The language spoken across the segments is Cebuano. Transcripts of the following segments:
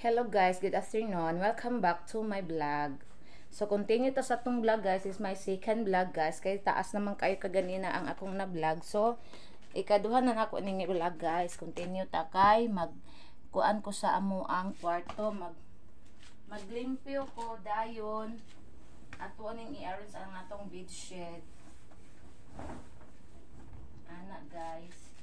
Hello guys, good afternoon. Welcome back to my vlog. So continue to sa atong vlog, guys. Is my second vlog, guys. Kay taas naman kayo kaganina ang akong na vlog. So ikaduha na nako ning vlog, guys. Continue ta kay mag kuan ko sa amo ang kwarto, maglimpyo ko dayon. Ato ning i-arrange ang atong bedsheet. Ana, guys.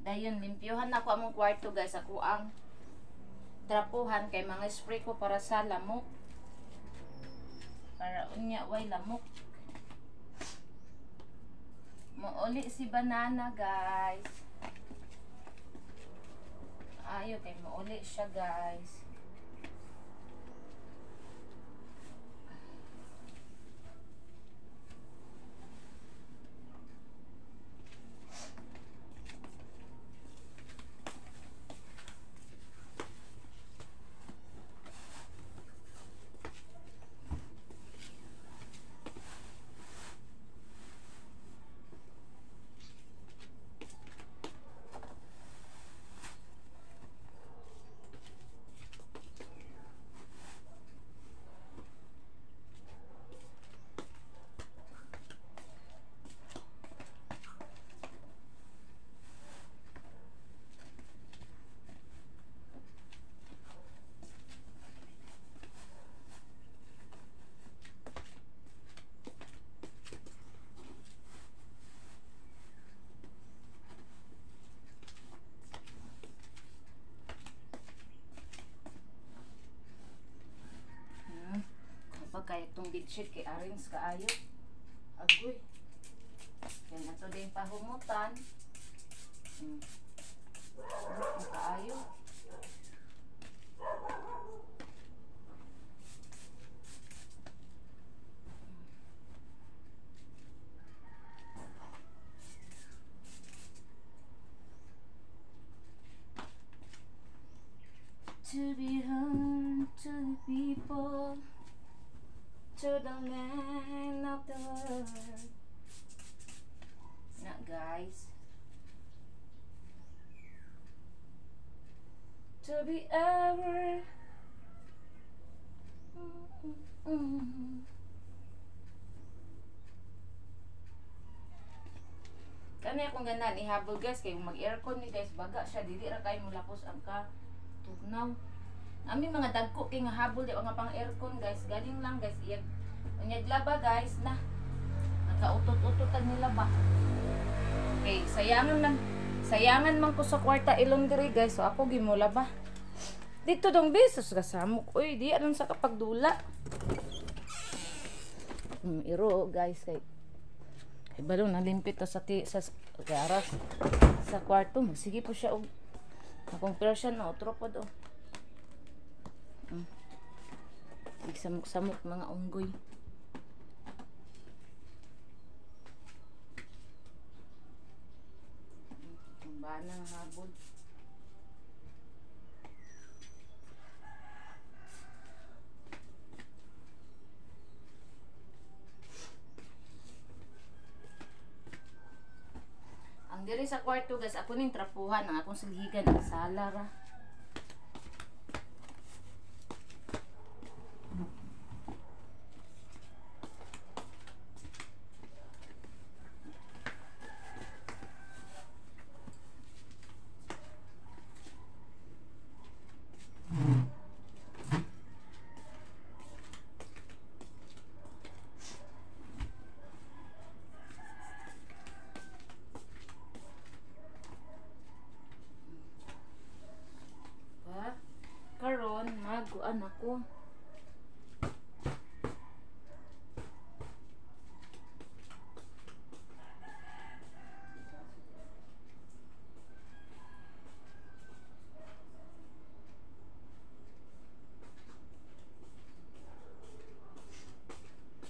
Dayon, limpyuhan na ako among kwarto, guys. Ako ang trapuhan kay mga spray ko para sa lamok. Para unya way lamok. Mouli si Banana, guys. Ayo kay mouli siya, guys. Kaya itong bedsheet kay arrange kaayo. Agoy. Yan ato din pahumutan. Kaayo. To be heard to the people, to the land of the world. Na guys. To be ever. Kani akong ganan ihabol, guys, kay mag-aircon ni, guys, baga siya dili ra kay mulapos ang ka tugnaw. Ami mga dagko kay nga habol di nga pang aircon, guys. Galing lang, guys, iyag unyag laba, guys, na nakautot-utot ang nilaba. Okay, sayangan man ko sa kwarta ilong diri, guys. So ako gimula ba. Dito dong besos kasamok. Uy, di aron sa kapagdula. Iro, guys, kay balo nalimpit to sa sa garas sa kwarto. Magsige po siya og akong Persian na otro pod oh. Samok-samok mga unggoy. Banang habol. Ang diri sa kwarto, guys, ako ning trapuhan ang akong silhigan ang sala ra. Karon maguan ako.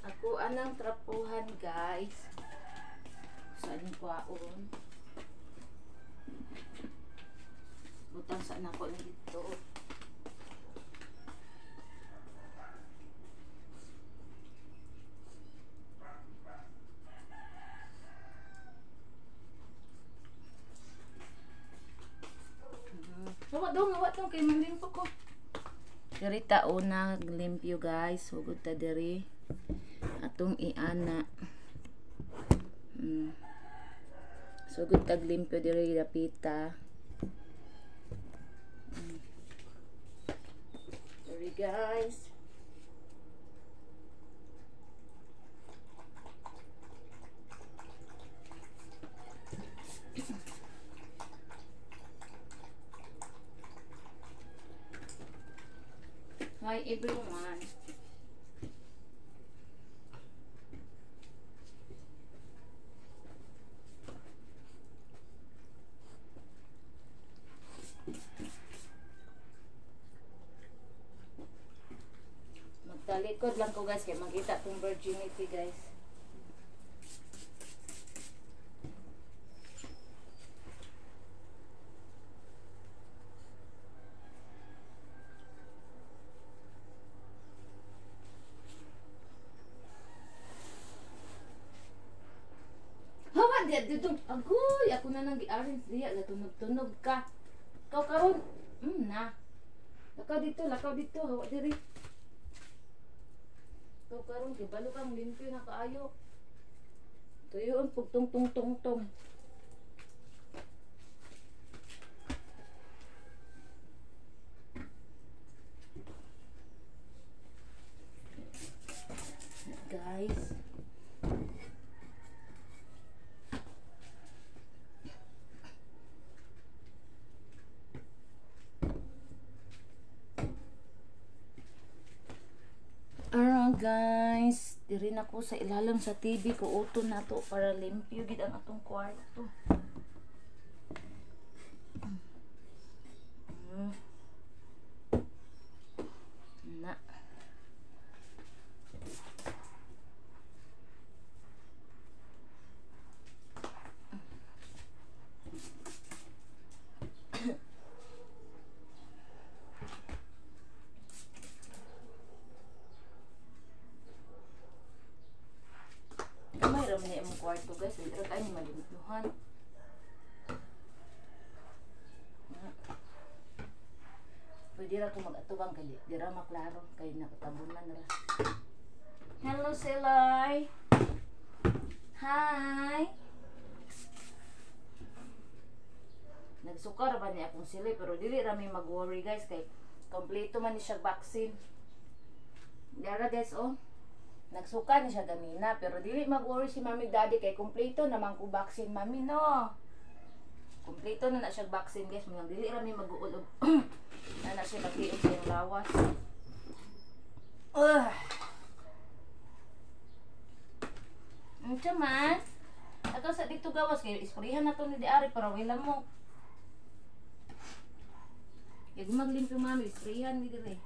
Ako anang trapuhan, guys. Saan kwaon? Butang saan ako dito. Hawa dong, hawa dong kay manlimpo ko. Diri ta una limpyo guys, sugod ta diri atong iana. Sugod tag limpyo diri dapita. Diri guys. Hi everyone. Magtalikod lang ko guys kay makita tong virginity guys. Hawa diya dito. Agoy, ako na nang gi-arrange diya gatunog-tunog ka. Ikaw karon. Na. Lakaw dito, hawa diri. Ikaw karon kay balo kang limpyo na kaayo. Tuyoon pug tung tung tung tung. Guys. Alright guys, diri na ko sa ilalim sa TV ko uto na to para limpyo gid ang atong kwarto. Na. Gamay ra man ni imong kwarto guys, dili ra kayo malimpyuhan. Pwede ra ko mag-atubang kay di ra maklaro kay nakatabunan ra. Hello Silay. Hi. Nagsuka ra ba ni akong silay pero dili ra mi mag-worry guys kay kompleto man ni siya vaccine. Dara guys oh. Nagsuka ni siya ganina pero dili mag-worry si mami daddy kay kompleto naman ko vaccine mami no. Kompleto na na siya vaccine guys, mga dili ra mi mag-uol og na na siya magtiog sa iyang lawas. Ugh. Unsa man? Akaw sa dito gawas kay isprehan na to ni diari para wala mo. Yag maglimpyo mami, isprehan ni dire.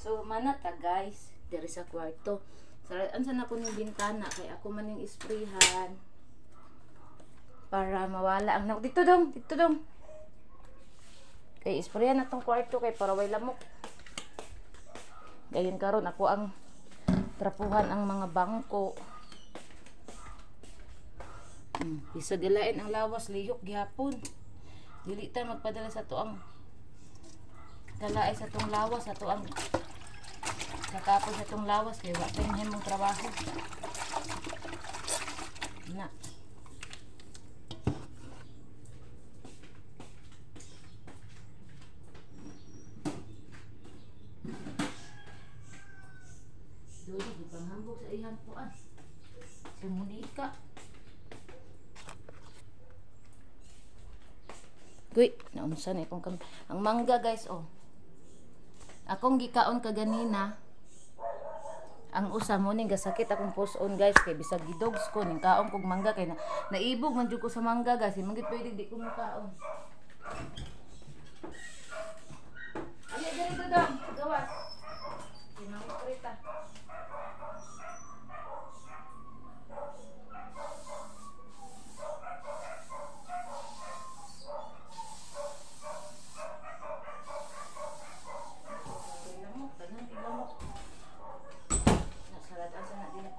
So mana ta guys, diri sa kwarto. Saraan sa na ko ning bintana kay ako man ning isprayhan para mawala ang dito dong, dito dong. Kay isprayan na tong kwarto kay para way lamok. Dayon karon ako ang trapuhan ang mga bangko. Bisag ilain ang lawas lihok gihapon. Dili ta magpadala sa tuang kalaay sa tong lawas sa tuang sa kapon sa tong lawas kay wa tay mahimong trabaho. Na. Dodi gipanghambog sa iyang kuan. Si Monica. Kuy, naunsa na akong ang mangga guys oh. Akong gikaon kaganina. Ang usa mo ning gasakit akong puson guys kay bisag gidogs ko ning kaon kog mangga kay naibog man jud ko sa mangga guys. Manggit pwede di ko makaon. Ay, diri dodong, gawas. Kay mangiprita. Lamok, tanan lamok. Nasalad asa na diha.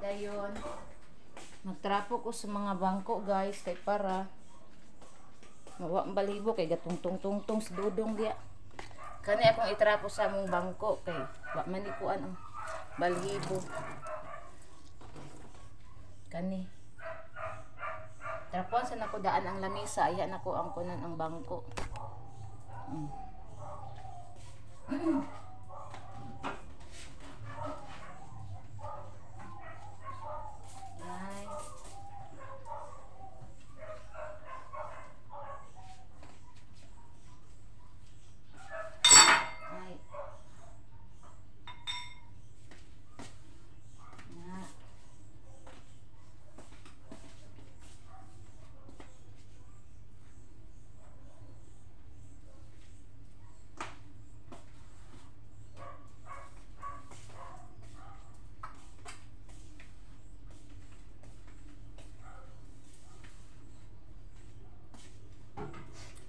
Dayon, magtrapo ko sa mga bangko guys kay para mawa ang balibo kay gatungtong-tungtong sa dudong diya. Kani akong itrapo sa among bangko kay wa man ni kuan ang balhibo. Kani. Trapuan sa nako daan ang lamisa, iya nako ang kunan ang bangko. Guys. Ay. Na.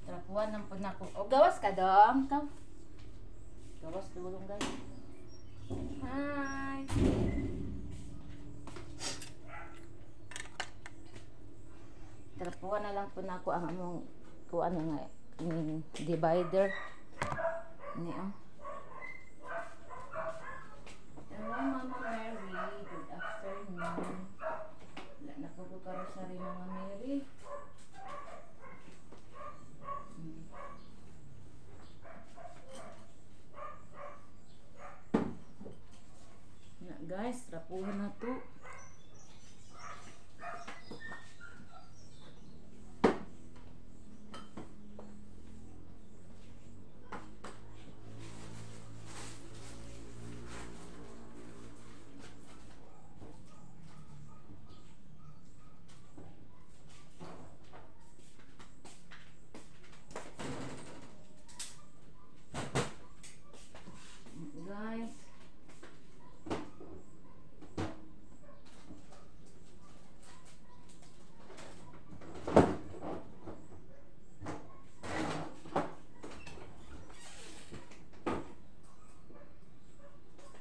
Trapuan ng po na ko. O, gawas ka dong. Ikaw. Gawas dulong guys. Hi! Trapuan na lang po na ako ang among kuan nga divider. Ni oh. Hello Mama Mary, good afternoon. Wala na po ko karosari Mama Mary. Na guys, trapuhan na to. Guys,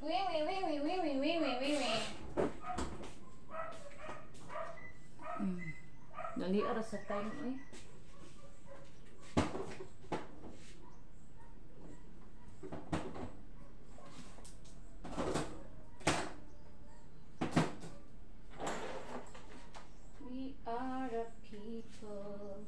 wait, wait, wait, wait, wait, wait, wait, wait, wait, wait. Dali ara sa time eh. We are a people.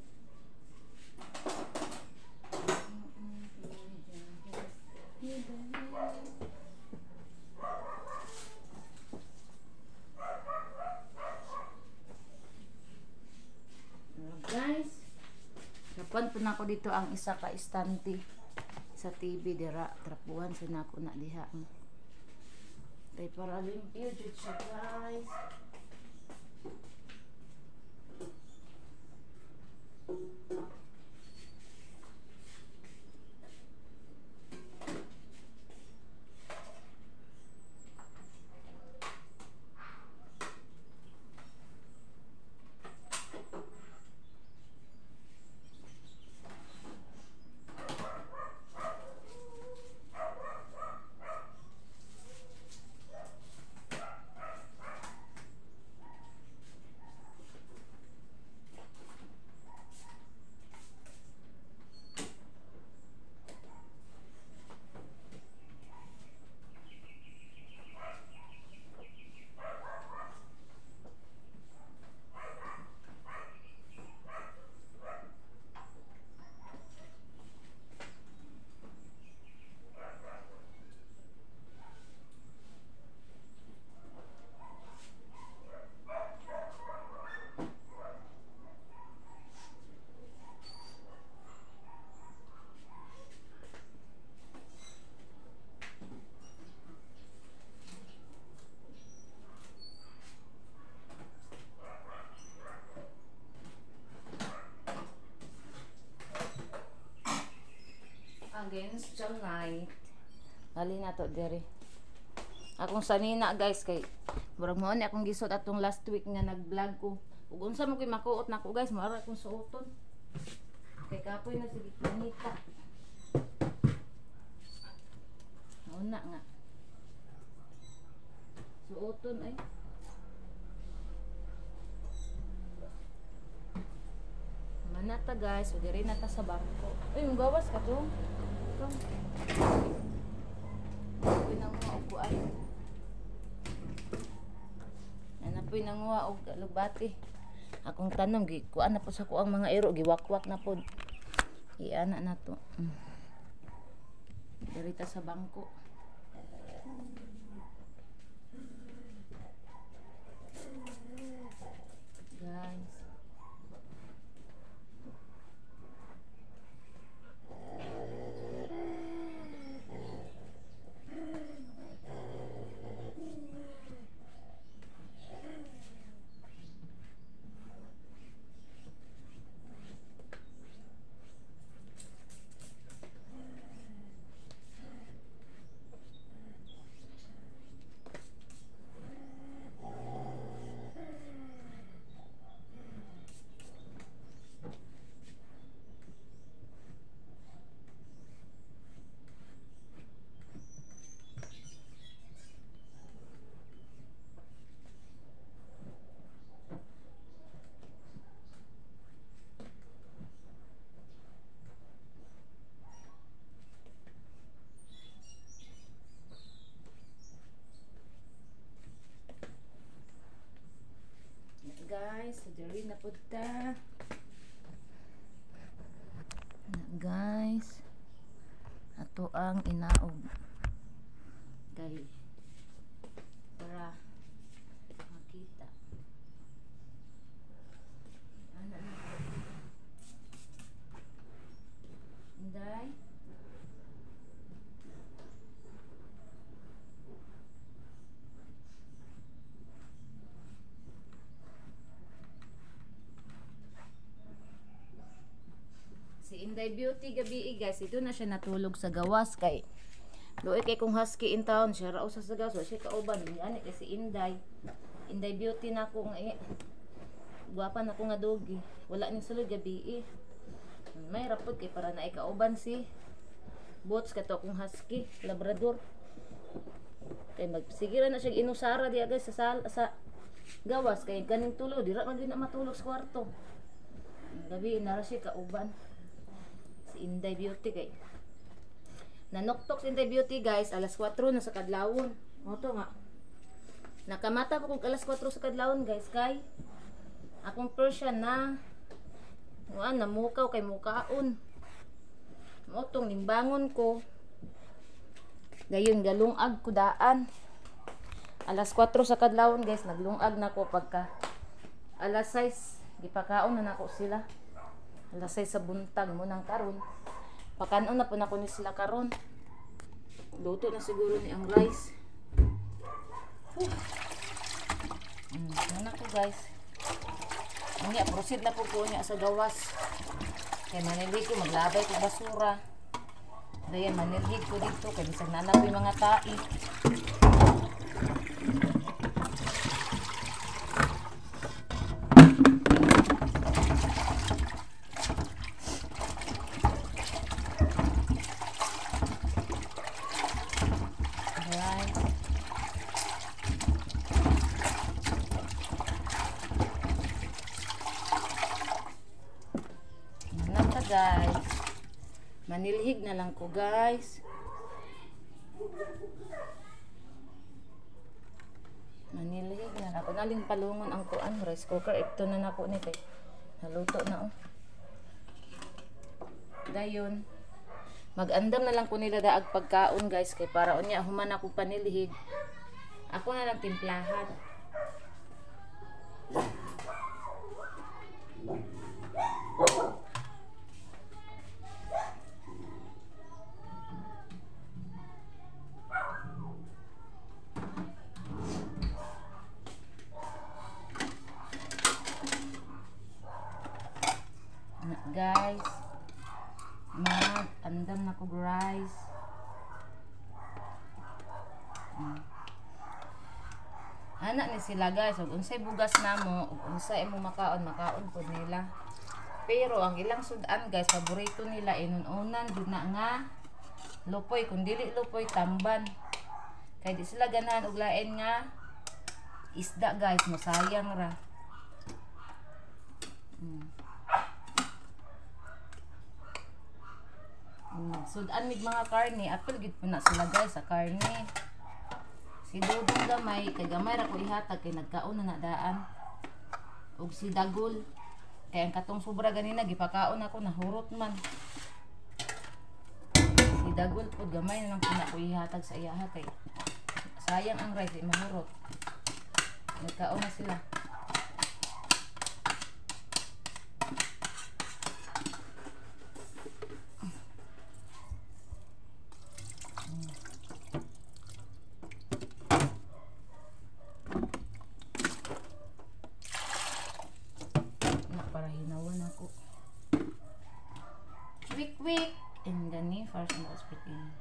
Guys, trapuan po na ako dito ang isa ka istante sa TV dira. Trapuan sa nako na diha. Kay para limpyo jud siya guys. Against the light. Dali na to diri. Akong sanina guys kay murag mao ni akong gisuot atong last week nga nag-vlog ko. Ug unsa mo koy makuot nako guys, mao ra akong suoton. Kay kapoy na sige panita. Una nga. Suoton ay. Manata guys, o diri na ta sa bangko. Uy, mugawas ka to. Come. Pinanguha og kuan. Nanapoy nanguha og lubati. Akong tanom gi kuan na po sa kuang mga iro, giwakwak na pod. Iana na to. Diri ta sa bangko. Guys. Guys, so diri na pud ta. Guys, ato ang inaog kay para makita. Ana na. Inday. Si Inday Beauty gabi guys, ito na siya natulog sa gawas kay luoy kay kung husky in town siya ra usa sa gawas, siya kauban ani kay si Inday. Inday Beauty na ako nga gwapa na ko nga dogi. Wala ni sulod gabi. May rapod kay para naay kauban si Boots kato akong husky labrador. Kay magsigira na siya inusara diya guys sa gawas kay ganing tulo dira man gyud na matulog sa kwarto. Gabi nara siya kauban. Si Inday Beauty kay nanoktok si Inday Beauty guys alas 4 na sa kadlawon. Moto nga nakamata pa kog alas 4 sa kadlawon guys kay akong Persian na kuan namukaw kay mukaon. Motong nimbangon ko dayon galungag ko daan alas 4 sa kadlawon guys, naglungag na ko pagka alas 6 gipakaon na nako sila. Alas 6 sa buntag mo nang karon. Pakanon na po nako ni sila karon. Luto na siguro ni ang rice. Ano ko guys. Unya proceed na po ko unya sa gawas. Kay manilhig ko maglabay ko basura. Dayon manilhig ko dito kay bisag nanap yung mga tai. Guys, manilhig na lang ko guys. Manilhig na lang ko. Naling palungon ang kuan rice cooker. Ito na nako ni kay naluto na oh. Dayon magandam na lang ko nila daag pagkaon guys kay para unya human ako panilhig. Ako na lang timplahan. Guys, mag-andam na ko rice. Ana ni sila guys, ug unsay bugas namo, ug unsay imong makaon, makaon pud nila. Pero ang ilang sudan guys, paborito nila inununan jud na nga lupoy, kun dili lupoy tamban. Kay di sila ganahan og lain nga isda guys, masayang ra. Sudan mig mga karne, apil gid po na sila guys sa karne. Si Dudong gamay, kay gamay ra ko ihatag kay nagkaon na daan. Ug si Dagol, kay ang katong sobra ganina gipakaon ako nahurot man. Si Dagol pud gamay na lang po na ko ihatag sa iyaha kay sayang ang rice, eh, mahurot. Nagkaon na sila. Para hinawan ako. Wik wik and gani first na hospital.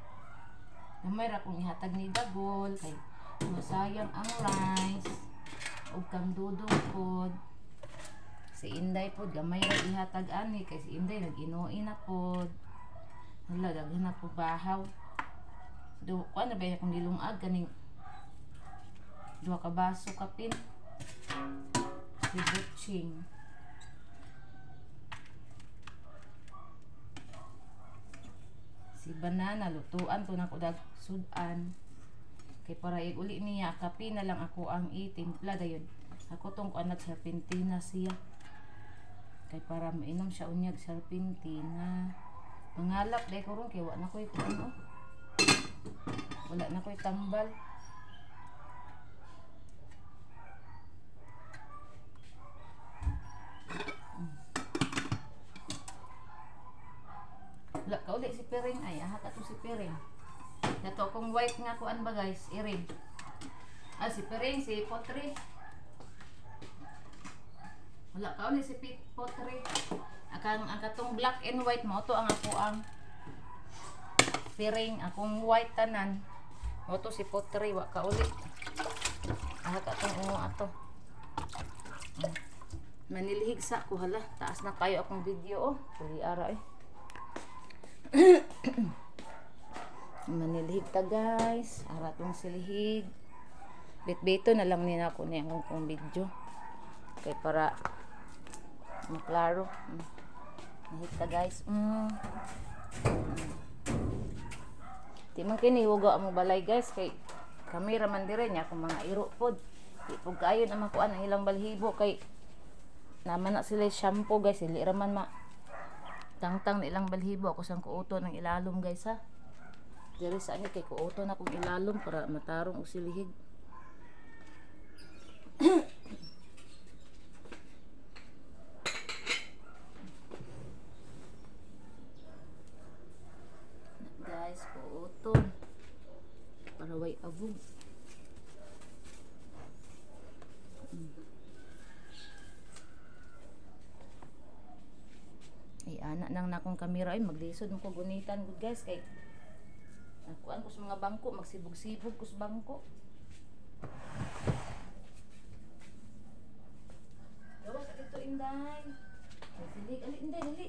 Gamay ra kong ihatag ni Dagol kay masayang ang rice ug kang Dudong pod. Si Inday pod gamay ra ihatag ani kay si Inday nag-inuin na pod. Hala, daghan na po bahaw. Do kuan na ba akong gilungag kaning duha ka baso kapin. Si Butching. Si Banana, lutuan to na ko dag sudan. Kay para uli niya, kape na lang ako ang itimpla dayon. Ako tong kuan nag-serpentina siya. Kay para mainom siya unyag serpentina. Mangalap day ko ron kay wa na koy kuan oh. Wala na koy tambal. Wala ka uli si Piring ay aha ka to si Piring. Nato akong white nga kuan ba guys, iring. Ah, si Piring, si Potri. Wala ka uli si Potri. Akang ang katong black and white mo to ang ako ang Piring, akong white tanan. Mo to si Potri, wa ka uli. Aha ka tong ungo ato. Manilhig sa ko hala, taas na kayo akong video oh. Tuli ara eh. Manilhig ta guys, ara tong silhig. Bitbito na lang nina ako niya ang kong video kay para maklaro. Nilhig ta guys. Di man kini hugaw ang balay guys kay kami ra man dire nya akong mga iro pod. Di pud kaayo na makuan ang ilang balhibo kay naman na sila shampoo guys, dili ra man ma tangtang na ilang balhibo. Ako sang kuuto ng ilalom guys ha. Diri sa ani kay kuuto na akong ilalom para matarong og silihig. Guys, kuuto para way abog. Ay, ana nang nakong kamera ay maglisod mo ko gunitan gud guys kay nakuan ko sa mga bangko, magsibog-sibog ko sa bangko. Gawas dito Inday. Kay silig, ali Inday, dali.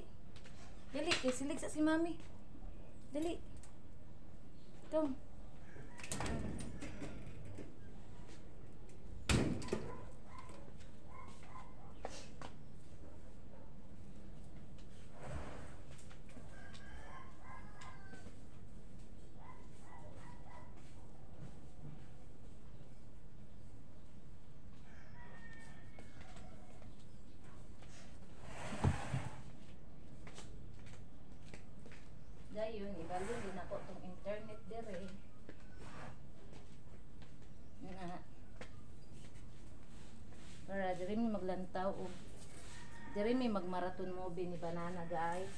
Dali kay silig sa si Mami. Dali. Come. Dayon, ibalon din ako tong internet dire. Na. Para dire mi maglantaw og dire mi magmarathon movie ni Banana guys.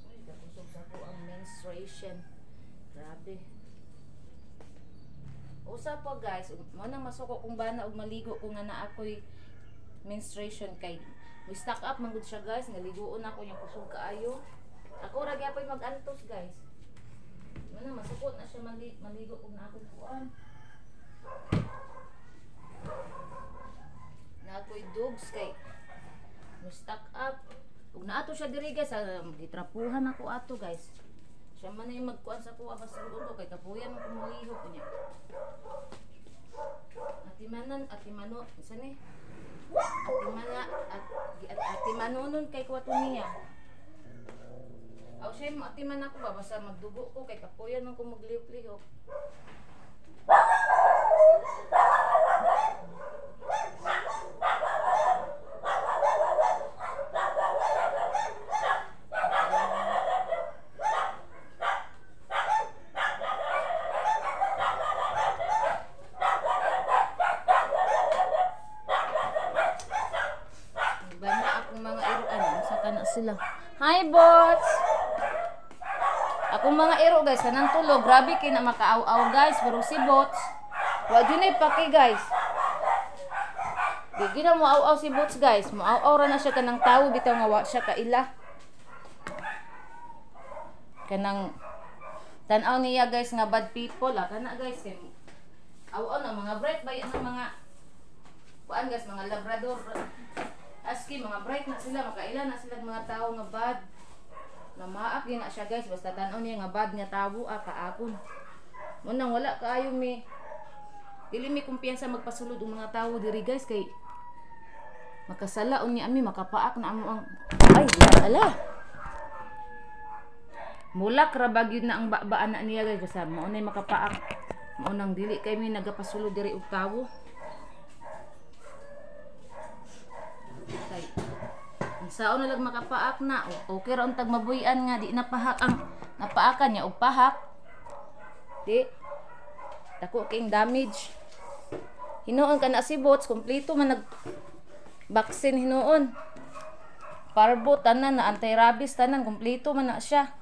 Uy, gakusog sa ko ang menstruation. Grabe. Usa pa guys, mo na masuko kung bana og maligo ko nga naa ako'y menstruation kay we stock up man gud siya guys, naliguon ako nya kusog kaayo. Ako ra gyapon mag-antos guys. Mana masukot na siya maligo kung na ako'y kuan. Na ako'y dogs kay mo stock up. Ug naato siya diri guys, gitrapuhan ako ato guys. Siya man ay magkuan sa kuha basta ko kay kapuyan man kung mulihok niya. Ati mano, isa ni? Ati mana at ati manonon kay kuha to niya. Aw siya ati man ako ba basta magdugo ko kay kapuyan man kung maglihok-lihok. Sila. Hi bots. Akong mga iro guys, kanang tulog, grabe kay na makaaw-aw guys, pero si bots wa jud nay paki guys. Di gina mo aw-aw si bots guys, moaw-aw ra na siya kanang tawo bitaw nga wa siya kaila. Kanang tan-aw niya guys nga bad people ah, kana guys kay aw-aw na mga bright bay ang mga kuan guys, mga Labrador. Aski mga bright na sila, makaila na sila mga tao nga bad. Namaak yun na siya guys, basta tan-aw niya nga bad nga tao ah, kaakon. Munang wala kaayo mi dili mi kumpiyansa magpasulod og mga tao diri guys kay makasala unya ami makapaak na amo ang ay ala. Mulak ra ba gyud na ang babaan na niya guys, basta mao nay makapaak. Mao nang dili kay mi nagapasulod diri og tawo. Sao na lang makapaak na okay ra untag mabuy-an nga di napahak ang napaakan niya og pahak di dako king damage hinuon ka na si bots kompleto man nag vaccine hinuon parvo tanan na anti-rabies tanan kompleto man na siya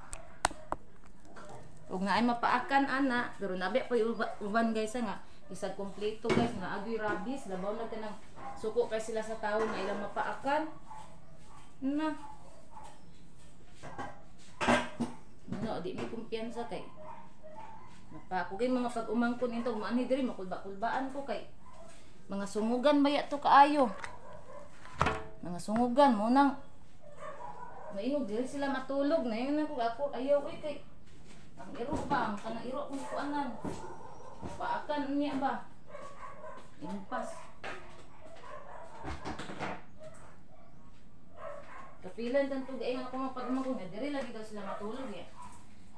ug naay mapaakan ana pero nabi pa uban guys nga isag kompleto guys nga agoy rabies labaw na kanang suko kay sila sa tawo nga ilang mapaakan. Na. No, di mi kumpiyansa kay. Napa ko kay mga pag-umangkon into maanhi diri makulba-kulbaan ko kay mga sungugan baya to kaayo. Mga sungugan mo nang maingog diri sila matulog na yun ako ako ayaw oy kay ang iro pa ang kanang iro akong kuanan. Paakan niya ba? Impas. Kapilan tanto gay nga ako mapagmangkon nga diri lagi daw sila matulog ya.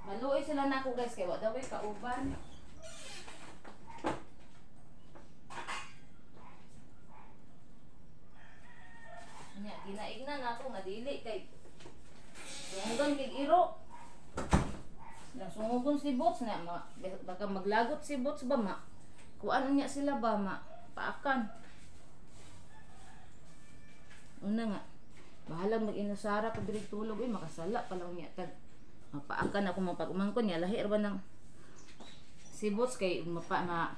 Maluoy sila nako guys kay wa daw kay kauban. Nya ginaignan ako nga dili kay sungugan kay iro. Sungugon si bots na ma, baka maglagot si bots ba ma. Kuan niya sila ba ma paakan. Una nga bahala mag-inusara ko diri tulog uy makasala pa lang niya tag mapaakan ako mapag-umangkon niya lahi ra ba ng si bots kay mapa ma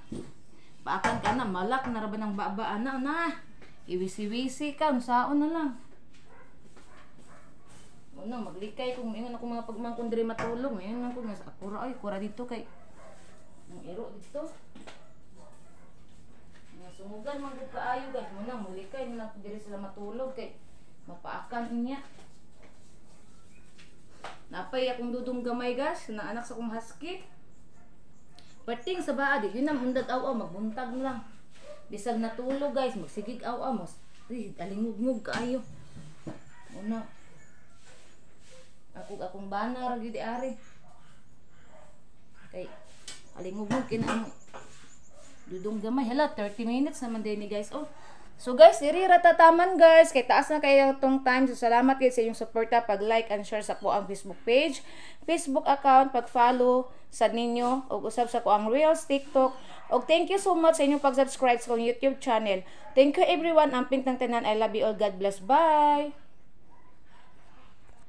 paakan ka na malak na ra ba ng baba ana na iwisi-wisi ka unsaon na lang. Una maglikay kung ingon ako mga pagmangkon diri matulog mayon lang ko nga sa akura oy kura dito kay ang iro dito. Nga sungugan man gud kaayo guys muna mulikay na lang diri sila matulog kay mapaakan niya. Napay akong dudong gamay guys na anak sa akong husky. Perting sa baa di yun ang undag aw-aw magbuntag lang. Bisag natulog guys magsigig aw-aw mas alingugngug kaayo. Una ako akong bana ra gyud ari. Kay alingugngug kina ang dudong gamay. Hala 30 minutes naman din ni guys. Oh. So guys, diri ra tataman guys, kay taas na kayo tong time. So salamat guys sa inyong suporta, pag like and share sa ko ang Facebook page, Facebook account, pag follow sa ninyo ug usab sa ko ang Reels, TikTok. Og thank you so much sa inyong pag-subscribe sa akong YouTube channel. Thank you everyone. Amping tang tanan. I love you all. God bless. Bye.